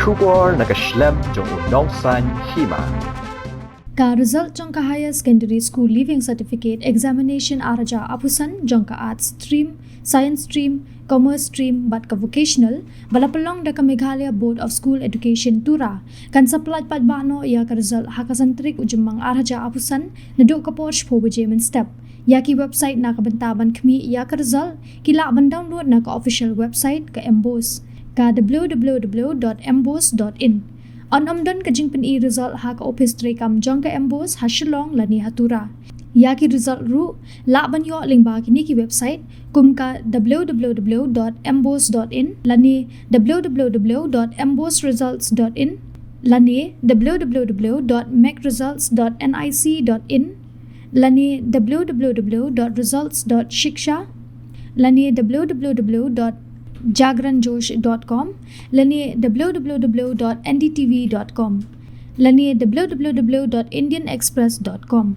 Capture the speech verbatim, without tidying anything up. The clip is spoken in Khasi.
Khubor na ka shlem jong u nongsaiñ hima. Ka result jong ka Higher Secondary School Leaving Certificate Examination ar hajar arphew san jong ka Arts Stream, Science Stream, Commerce Stream bad ka Vocational, ba la pynlong da ka Meghalaya Board of School Education, Tura, kan sa pyllait paidbah noh ïa ka result ha ka san tarik u Jymmang ar hajar arphew san, naduh ka por shiphew baje mynstep. Ïa ki website na ka bynta ban khmih ïa ka result ki lah ban download na ka official website ka MBOSE, ka w w w dot mbose dot in. Yn ym don ka jingpyni result ha ka ophis treikam jong ka MBOSE ha Shillong lane ha Tura. Ïa ki result ruh lah ban ïoh lyngba kine ki website kum ka w w w dot mbose dot in lane w w w dot mboseresults dot in lane w w w dot mecresults dot nic dot in lane w w w dot results dot shiksha lane w w w dot jagranjosh dot com lane w w w dot n d t v dot com lane w w w dot indian express dot com.